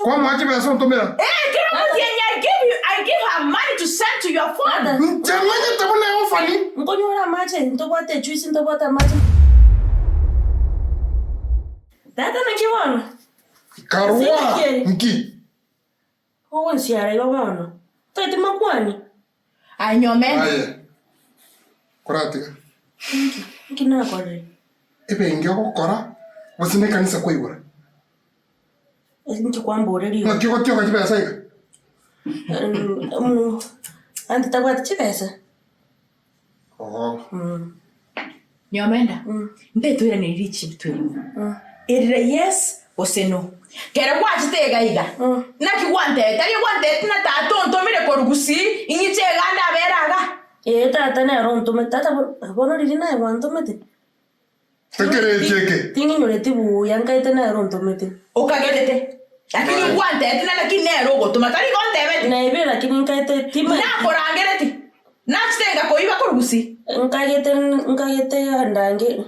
Kwamoa chibesa ontomera. Eh, kera omotienyi I give you, I give her money to send to your phone. Inche manyete buna eofani. Nkonyora amache, ntobwate ejuice, ntobwate amache. Tata naki bono? Karua nki? Ogonsiara igo bono, toeti makwani? Aye nyomenda. Aye, koratiga. Inki? Inki nakorire? Ebenki ogokora, gose ne ekanisa kwaigora? Inki kwamboreria igo? Ng'aki ogotioka chibesa iga? Aunty tabwati chibesa? Oo. Nyomenda, mpe toiranerie richibu erimo, erire yes gose no. Kere gwachete iga iga, naki gwantebete? Tari gwantebete ng'a tata ontomire korwa gusii, ing'iche iga ndabere iga? Ee tata nere ontomete, tata bono riria naye gwantomete? Ekerecha eke. Ting'inyoreti buya, nkaete nere ontomete. Okagerete, lakini ngwantebete ng'a naki nere ogotoma, tari igo ontebete? Naebire lakini nkaete timanyeti. Nakorangereti, nachete ngakoiba korwa gusii. Nkagete nkagete ndange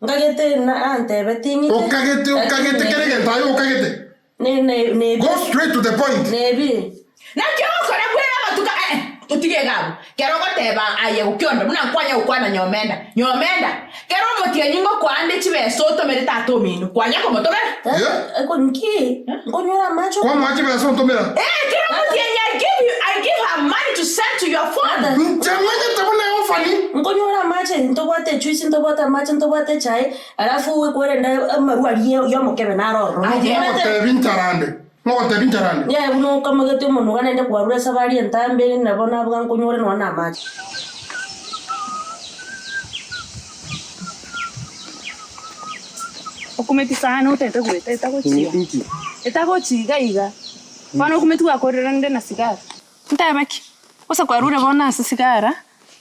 nkagete na antebeti ng'ite. Okagete okagete kera egento aye okagete. Ne ne ne Go straight to the point. Nebire. Naki ogokora kwere amatuko aya, eh, totige iga abwo. Kero ogoteba aye gokionda, buna nkwanya gokwana nyomenda, nyomenda, kera omotienyi ngokoa nde chibesa otomere tata omino, kwanya komotomera? Yeah. Eko nki? Nkonyora amache. Kwamoa chibesa ontomera. Eh, kera omotienyi I give you, I give her money to send to your phone. Inche manyete buna eofani. Nkonyora amache, ntobwate ejuice, ntobwate amache, ntobwate echae. Alafu kwerende amarwa aria y'omokebe naro ororo. Aye. Ngogotebi ncharande, ngogotebi ncharande. Yaya buna okamogete omonwa naende kwarure esabari entambe, nabo naboga nkonyore nonya namache. Okumeti sana otete goeta etagochia etagochia iga iga bono okumeti gwakorire nde na sigara. Ntebe ki? Gose kwarure bono ase sigara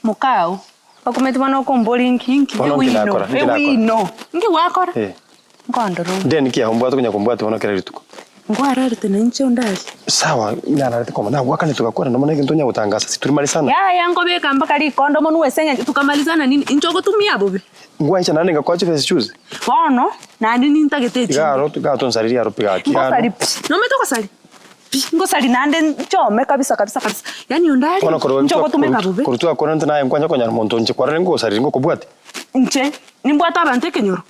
mokao okumeti bono okomboria inki inki Bono nki ewino nakora? Nki nakora? ewino inki gwakora? Eh. Nkondora obo. Ndeni ki aho mbwate konya kombwati bono kera rituko? Nkwararete na inche onde aria. Sawa, nararete koma nagwakane togakwana nonya na egento onya gotangasa si turi marisana. Yaya nkobeka mpaka rikondo monwe ase eng'encho tukamalizana nini inche ogotumia bobe. Ngwancha naende ngakoa chibesa chuzi. Bono naende nintagete Iga echinde. aro iga tonsaririe aro pi gaki aro. Ngosari pi nomanyete ogosari pi ngosari naende nchome kabisa kabisa kabisa yaani onde aria Bono korwa inche ogotumeka bobe. korwa twakwanete naye nkwanya konyara monto inche kwarorire ngosaririe ngokobwatia. Inche nimbwate abanto ekenyoro.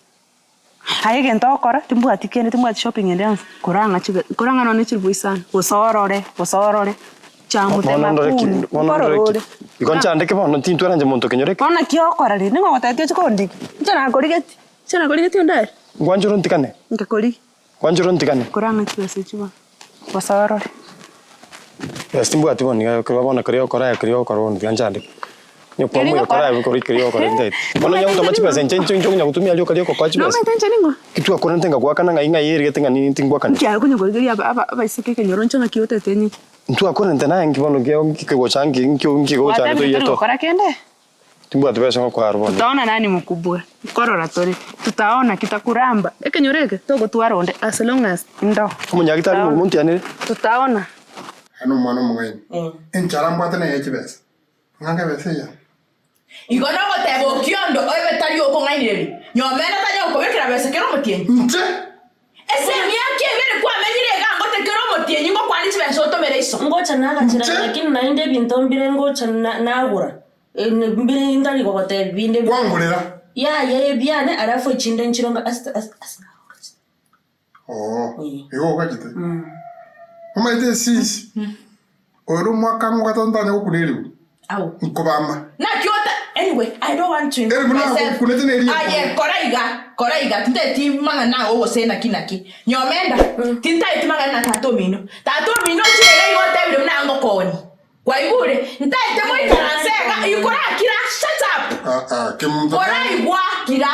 Aye egento ogokora, timbwati kende, timbwati shopping ende yonsi, korang'a chibe korang'a nonye chilifu isano, gose orore, gose orore, Bono chamutema ndore ki? kuni, Bono nkorora ndore ki? ore. Igo nchandeke bono tintwara inche monto kenyoro eke. Bono naki ogokora rende, nigo ogotebetie ochie kondigia, inche nakorigeti, inche nakorigeti onde aria? Ngwanchore ontigane? Nkakorigia. Ngwanchore ontigane? Korang'a chibesa echio bono, gose orore. Yes timbwati bono iga korwa bono keria ogokora keria ogokora bono tiga nchandeke. Onye Keria kwamboria ogokora. kora kori keria ogokora tintagete. Bono onye gotoma chibesa inche inche inche okonya gotumia rioka rioka okoa chibesa. Nomanyete inche ning'o? Ki twakorente ngagoakana ng'ai ng'ai erigete ng'a nini tingwakani. Nki aye konya korigereria aba aba abaiseke ekenyoro inche ng'aki otete nyinki? Ntwakorente naye nki bono nki nki kegocha nki nki nki gocha Gwatebire toiye tori to. gokora kende? Timbwati besa ngokoa aro bono. Tutaona nani mkubwa, nkorora tore, tutaona kitakuramba, ekenyoro eke togotwara onde as long as ndo. Omonyagitari Tutaona. montianere. Tutaona. Aye nomwana omong'aini, enchara mbwate neye chibesa, ng'ake ebesa eye. Igo nogoteba okiondo obe tari okong'ainereria, nyomenda tanya gokobekera besa kera omotienyi. Inche Ase emiaka ebere kwamenyire iga ngote kera omotienyi ngokwane chibesa otomere iso. Ngocha nagachera Inche? lakini naende ebinto mbire ngocha na- nagora, mbire ntari gogotebia binde. Kwangorera. Yaya ebiane alafu echinde nchire nga ase ase ase nagora chinde. Oo, igo ogachete. Omanyete esisi, oyo na omwaka ang'e ogatato ntanya gokuna eribu, Au. nkobama. Naki ota anyway I don't want to Eribu involve myself. nagokunete na eria Aye ekoro. kora iga, kora iga tintageti mang'ana ago gose naki naki. Nyomenda, tintageti mang'ana na tata omino. Tata omino ochire iga igo otebire buna ngokoni. Kwaigure? Ntagete moikaranse iga, ikorakira, shut up. Ah, ah, kemunto. Koraigwa kira.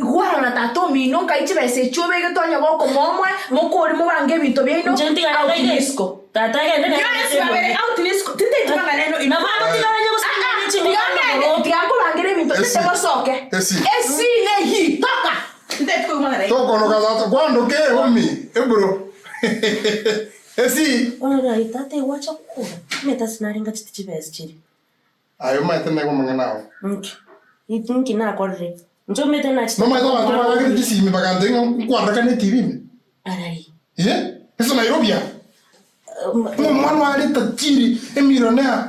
Igwara na tata omino nkai chibesa echio obegete onye gokomoa omoe, mokore mobange ebinto biaino Inche ntigare out gaire. nisiko. Tata agende naende Bionsi babere out nisiko. Tintageti mang'ana eno Nabo agotigara onye gose Ah, ah, nanye chingoko tiga ngende, amagoro. tiga nkobangere ebinto, Esi. tete mosoke. Esi. Esi ne hi, toka. Tintageti koigwa mang'ana aino. Tokonoka tata, kwandoka ehomi, ebro. Esi. Bono rirorio tata egwacha gokura, omanyete ase narenge chiti chibesa chiria. Aye omanyete naigo amang'ana ao. Nki? Nki nakorire? Inche omanyete nachete Nomanyete abanto bagakire chisimi bagantebia ng'a nkwarora kane etibi ime. Arari. Eh? Ase Nairobi aa. Ng'a omwana oye are tajiri, emillionaire,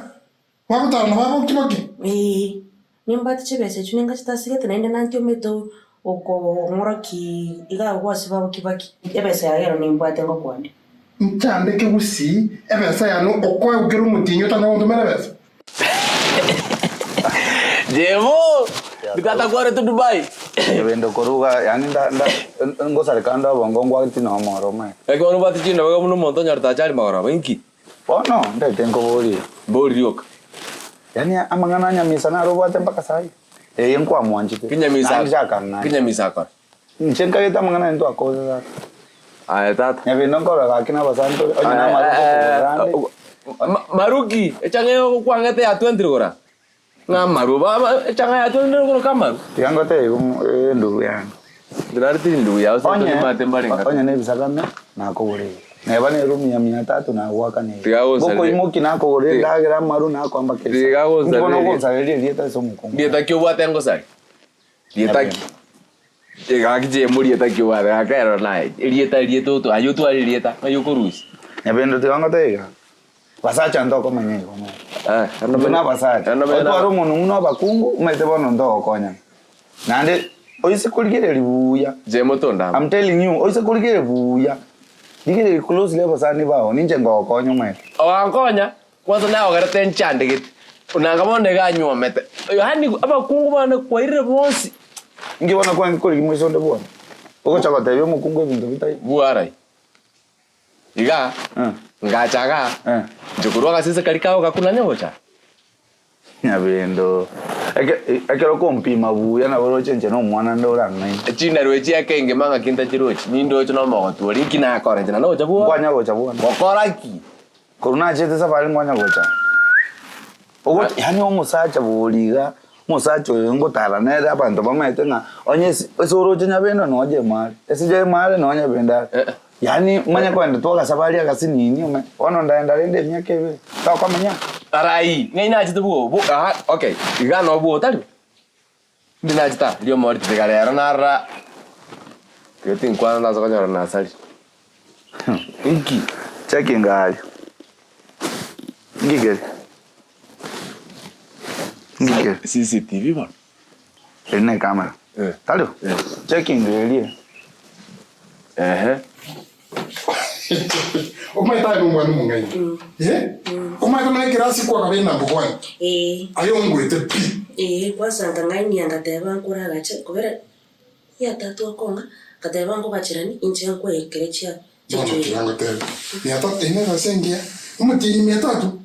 bagotara nabo aboki boki. Ee, nimbwate chibesa echio ninga chitasigete naende nantiomete okong'oroki iga agwo ase baboki baki. Ebesa yaye ero nimbwate ngokwandia. Nchandeke gusii ebesa yane okoegwa kera omotienyi otanya gontomera ebesa. Jemo, nikatakwarete Dubai. Ebinto koruga yaani nda nda ngosareka ande obongo ngwati na omoro omanyete. Ekero obwate chindobe buna omonto onyarete achari magoroba inki? Bono ndete nkoborie. Mbori rioka. Yaani amang'ana a Nyamisa naro obwate mpaka saii? Eye nkwamwanchete. Kinyamisa Naende chakang'acha. Kinyamisa akora. Inche nkagete amang'ana aye ntwakosa tata. Aye tata. Nyabinto nkorora gaki na abasani tore onye na amaru ngokogorera ande. Maruki, echang'a egokwang'ete ya 20 gora. Ng'a amaru, ba- echang'a ya 20 nero okoroka amaru. Tiga ngotebie endugu yane. Inche nare tiri ndugu yao Onye tondimate mbarenge. onye na ebisakame nakogoreire. Neba ne eroom ya mia tatu nagoakaneire. Tiga gonsareria. Ngokoimoki nakogorera Tiga- endagera amaru nakoa mpaka Tiga ebisakame. gonsareria. Inki bono ogonsareria erieta ase omokungu? Ndieta ki obwate ngosari? Rieta ki? Gaki chiemo rieta ki obwate gaka ero naye erieta erieta oto aye otware erieta ng'ai okorusia. Nyabendo tiga ngotebie iga, basacha ntokomanya igo mono. Eh, Intwe na abasacha, otware omonong'u na abakungu, omanyete bono ntogokonyana. Naende oise korigereria buya, Chiemo tondama. I'm telling you, oise korigereria buya, rigereria closely abasani bao, ninche ngogokonya omanyete. Ogankonya, Kwanza nagogerete nchandegete, nanga bono iga anywomete. Yaani abakungu bane kwairire bonsi. Inki bono kwange korigia moise onde bwone? Ogocha gotebia omokungu ebinto bitai. Bwarai. Iga, ngacha igaa, inche korwa agasese karia kao gakunanya gocha. Nyabendo, eke ekero okompima buya nabo oroche inche na omwana onde orang'aine. Chindarwe echi eke engima ng'aki ntachirochi, nindoche na omogotu oria, inki nakora inche naende gocha bwoo? Nkwanya gocha bwone. Gokora ki? Korwa nachete safari nkwanya gocha. Ogocha yaani omosacha bori iga, omosacha oyo ngotara nere abanto bamaete ng'a onye ase ase oroche nyabendo noo Jemari, ase Jemari noo Nyabendo are. Yaani manye kogenda twagasabari agasinini ome, bono ndaenda rende emiaka ebere, tokomenya. Arai, ng'ai nachete bwogo bo aha okay, iga noo bwogo tari bo? Indi nachete aa, rioma ori tiga rero narora, tiga tinkwana nase konyora nasari. Inki? Cheki ngari. Inki keri? Inki keri? CCTV bono. Eri ne camera. Eh. Tari? Eh. Cheki ngeri. Ehe. Omanyete aye nomwana omong'aini. Eh? Omanyete buna ekerasi kwakaba enamba one. Ee. Aye ongwete pi. Ee, kwanza nkang'ainia ngateba nkoragache kobera yatatu akong'a, ngateba nkogacherani inche nkoekere chia Bono chichweri. tiga ngotebe, mia tatu eye nebesa engiya, omotienyi mia tatu,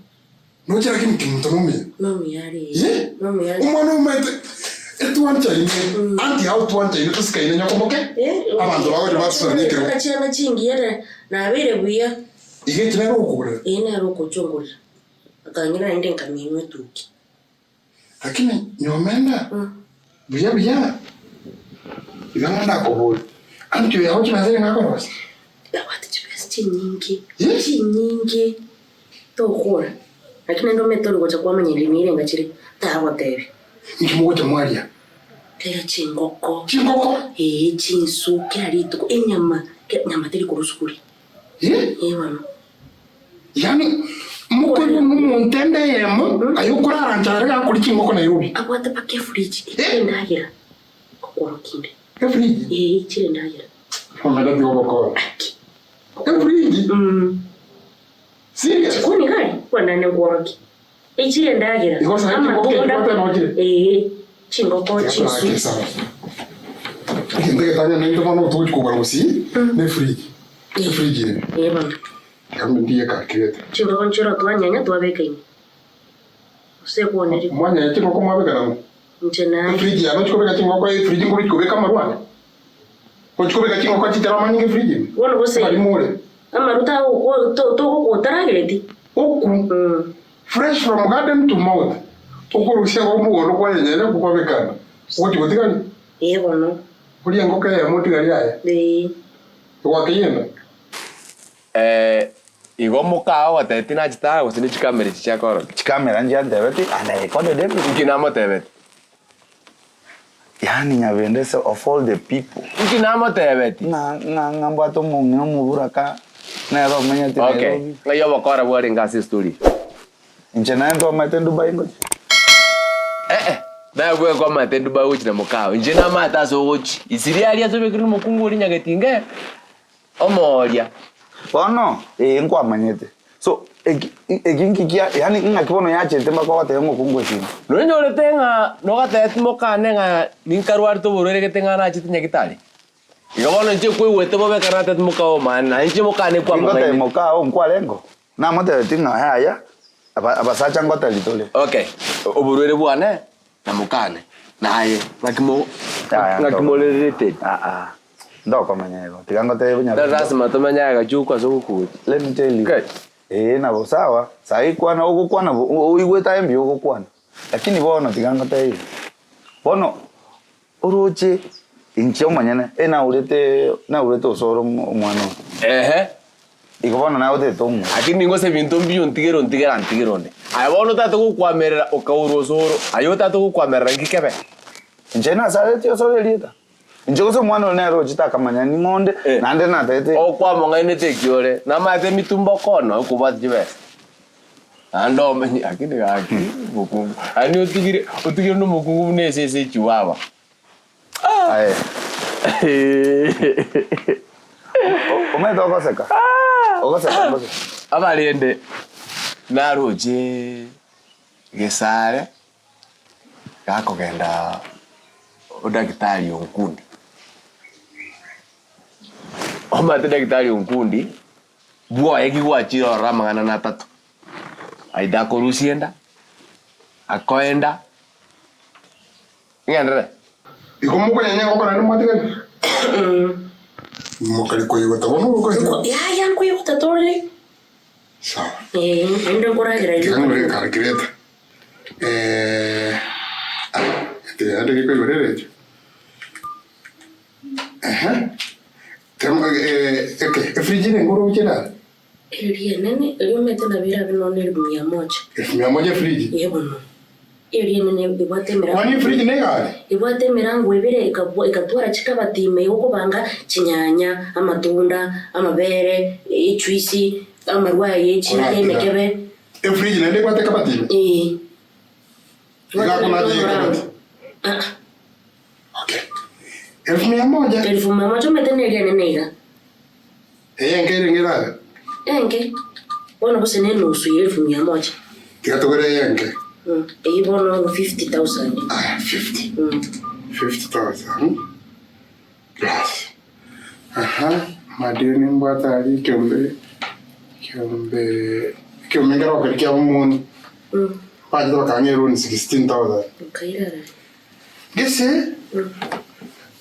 noche lakini ki monto nomuya. Nomuya are ee, Ye? nomuya are. Omwana omaete etwanchaine, anti ao twanchaine tosikaine nyoko moke, abanto bagocha batusarania ekerogo. Mpaka chianga chingiya na nabeire buya. Iga eki nere ogokogorera? Ee nere okochongorera, akang'ira naende nkaminwa etuki. Lakini nyomenda buya buya, iga ng'a ndakoborie, anti oyo agochia chibesa nigo akorosia? Nabwate chibesa chinyinge, Eh? chinyinge tokora, lakini naende omanyete ore gocha kwamanya riri nirenga chire, tagotebia. Inki mogocha mwaria? Kera chingoko, Chingoko? ee chinsu, kera rituko, enyama, ke nyama teri korwa sukuri. Eh? Ee bono. Yaani mokoigwa ng'a omonto ende eyemo aye okorarancha are gakoria chingoko Nairobi. Abwate mpaka efridge echire endagera okworokia inde. Efridge? Ee echire endagera. Omena tiga obokora. Aki. Efridge? Serious? Chikoni kare kwanane nkworokia. Echire endagera. Igo sahi chingoko Amatunda. echikwate nochire? Ee chingoko chinsu. Tiga sawa. Egento egetang'ani naintwe bono togochi kogora gosii ne fridge. Efridge eye. Ee bono. Kando ndiye calculator. Chingoko nchire twanyenya twabeka ime. Gose ekwoneria. Mwanyenya chingoko mwabeka nang'o? Inche naye. Efridge yane ochia kobeka chingoko efridge nkoria kobeka amarwa ane? Ochia kobeka chingoko chitere amanyinga efridge ime? Bono gose Abarimo ore. amaruta togokwa otaragereti. Oku fresh from garden to mouth. Okorusia engoko mogondo kwanyenya kwabekana. Ogochia gotigari? Ee bono. Orie engoko eyemo otigari aye. Ee. Egwakeyenda. Eh, igo mokao ogotebia tinachete aa gose ne chikamera echi chiakorokia. Chikamera nchiantebeti and I recorded everything. Inki namotebeti? Yaani Nyabende ase of all the people. Inki namotebeti? Ng'a ng'a ng'a mbwate omong'ina omoburaka. Nere omenyete Okay, Nairobi. ng'ai obokora bwarenge ase estory eye? Inche naye ntomanyete Dubai ngochia. Eh-eh, naye bweka omanyete Dubai ogochia na mokao. Inche namanyete ase ogochia. Isiri aria ase obekire omokungu oria nyagetinga, omooria. Bono, ee nkwamanyete. So, eki eki nki kia yaani ng'aki bono yachete mpaka ogoteba omokungu esimi. Nonyorete ng'a nogatebeti mokane ng'a ninkarwarete oborwaire gete ng'a nachete nyagitari? Igo bono inche nkoigwete bobe ekero natebeti mokao omane, na inche mokane Nki ngotebia kwamong'ainete. mokao nkwarenge? Namotebeti ng'a yaya, aba abasacha ngotari tore. Okay, oborwaire bwane na mokane, naye ng'aki mo Yaya, ng'aki ntokomanya. more related? Aa, ntokomanya igo, tiga ngotebie Na nyarebe. lasima tomanye agachuko ase ogokuucha. Let me tell you. Okay. Ee nabo sawa, sahi kwana ogokwana bo oigwete aye mbuya ogokwana, lakini bono tiga ngotebie, bono Oroche inche omonyene, e naurete naurete osoro omwana one. Ehe. Igo bono nagotete omwe. Lakini gose ebinto mbiya ontigere ontigere antigere onde. Aye bono otagete gokwamerera okaurwa osoro, aye otagete gokwamerera nki kebe? Inche nasaretie osoro erieta. Inche gose omwana oria nere ochete akamanya ning'o onde, Eh. naende natagete. Okwamong'ainete eki ore, namaete emitumba okoonwa okobwate chibesa. Naende omenye lakini gaki mokungu yaani otigire otigire na omokungu buna esese echiwawa. Aye. Omanyete ogoseka? Ogoseka gose? Abarende naroche Gesare gakogenda odagitari Onkundi. Omanyete daktari Onkundi Bwoye ki gwachire ororo amang'ana na atato, aida akorusia enda, akoenda, ng'enderere. Igo mokonyenya engoko naende mwatigani? Mokari koigota bono ogokoigota. Yaya nkoigota tore. Sawa. Eh, naende nkoragera Tiga ng'ore rioka. ecalculator. Eh, ah, tiga naende gekoigora eredio. Ehe. Temo eh, okay, efridge ere ngoro gochia nare? Eria enene, eria omanyete nabo erabe nonya na elfu mia moja. Elfu mia moja efridge? Ee bono. Eria enene ebwate emerango Kwani efridge ne egari? Ebwate emerango ebere ekabwa ekatwara chikabati ime igo okobanga chinyanya, amatunda, amabere, ejuisi, amarwa aye Koratiga. emekebe. Efridge naende ebwate ekabati ime? Ee. Iga akonacha ekabati? Ah. Okay. Elfu mia moja. Elfu mia moja omanyete neria enene iga. Eye enke ere ng'erabe? Enke. Bono gose ne enusu ya elfu mia moja. Tiga togore eye enke. Mm. Eyio bono 50,000. Aya, 50. Mm. 50,000 plus. Aha, madeni mbwate aria ekiombe, ekiombe, ekiombe nkero okeri kia omoni. Mm. Bachete bakang'a eloan 16,000. Okairara. Gese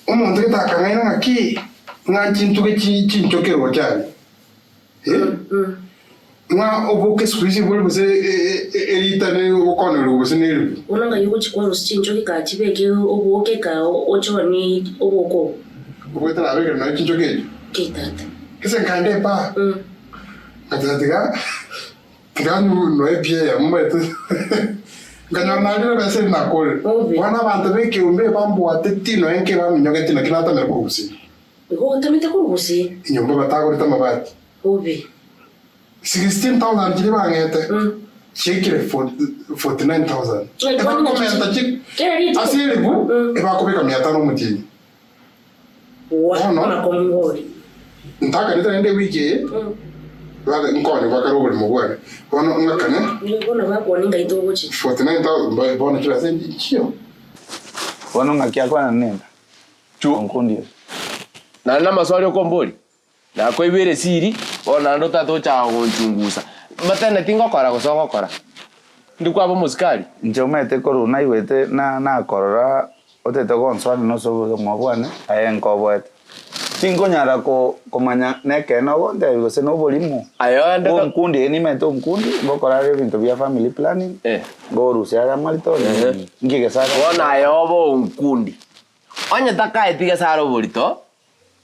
omonto gete akang'aina ng'aki, ng'a chintuge chi chinchoke roche aria, eh, ng'a oboke siku hizi bori gose erita ne ogokonerwa gose ne eribu. Bono ng'ai ogochia kwarusia chinchoke kaa chibeke oboke kaa ochonie oboke obo. Obwate nabekire nonya chinchoke echio. Ki tata. Gese nkaenda epaa, ngateba tiga. Tiga noe pi eyemo omanyete nkanyora narire ebesa eri nakorire. Obe. Bono abanto b'ekeombe bambwateti nonya nke baminyogeti naki natamire korwa gusii. Igo otamete korwa gusii? Enyomba batagorete amabati. Obe. 16,000 chiria bang'ete chiaikire 49,000. Ng'ai kwani ng'aki Ebakomenta chi- chi Kera rituko. ase eribu ebakobeka mia tano omotienyi. Wa, Bono. amakong'u ore. Ntakanete naende ewiki eye, bade nkonye goakera oborimo bwane. Bono ng'akane. Nigo bono bakwane ng'ai togochia. 49,000 mbae bono chibesa nchiyo. Bono ng'aki akwana nenda? Chu. Onkundi oyo. Naende namaswali okomboria, nakoibeire esiri, bono naende otagete gochaka gonchungusa. Matene tingokora gose ogokora. Ndi kwaba omosikari? Inche omanyete korwa naigwete na nakorora otete gonsoana nose obogima bwane, aye nkoboete. Tinkonyara ko komanya nekeene ogontebia gose na oborimo. Aye oende Ng'o nkundi eye nimanyete onkundi, ngokora are ebinto bia family planning, Eh. ngorusia are amarito, Ehe. nkigesa are Bono aye obe onkundi. Onye takaeti gese are oborito,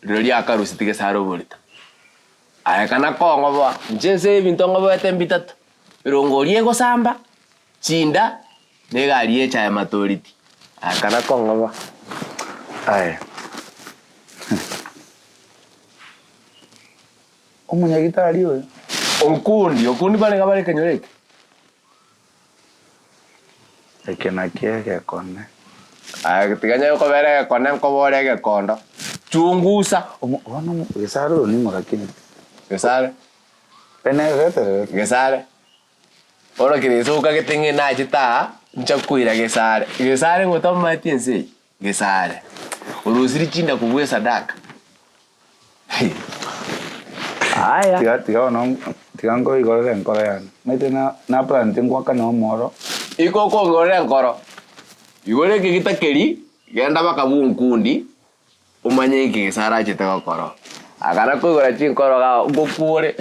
rirorio akarusia gese are oborito. Aye kana kong'oboa, inche nse ebinto ng'oboete mbitato, erongori egosamba, chinda, na egari ye echaye matoriti. Aye kana kong'oboa. Aye. Omonyagitari oyo. Okundi, okundi barenge bare ekenyoro eke. Eke nakio egekone. Aye tiga nyare kobera egekone nkobore egekondo. Chungusa. Omo bono omo gesare oyo ning'o lakini? Gesare. Enererete. Gesare. Bono kere ase okagete ng'a nachete aa, ncha koira gesare. Gesare ng'o tomaeti ense eye? Gesare. Orosirie chinda kobua esadaka. Aya. Tiga tiga bono tiga nkoigorere enkoro yane. Omanyete na naplanete ngoakane omoro. Iko okongorera enkoro, igoro ekegita keria, genda baka bw'onkundi, omanye inki Gesare achete gokora. Akana koigora chinkoro igaa, ngokure.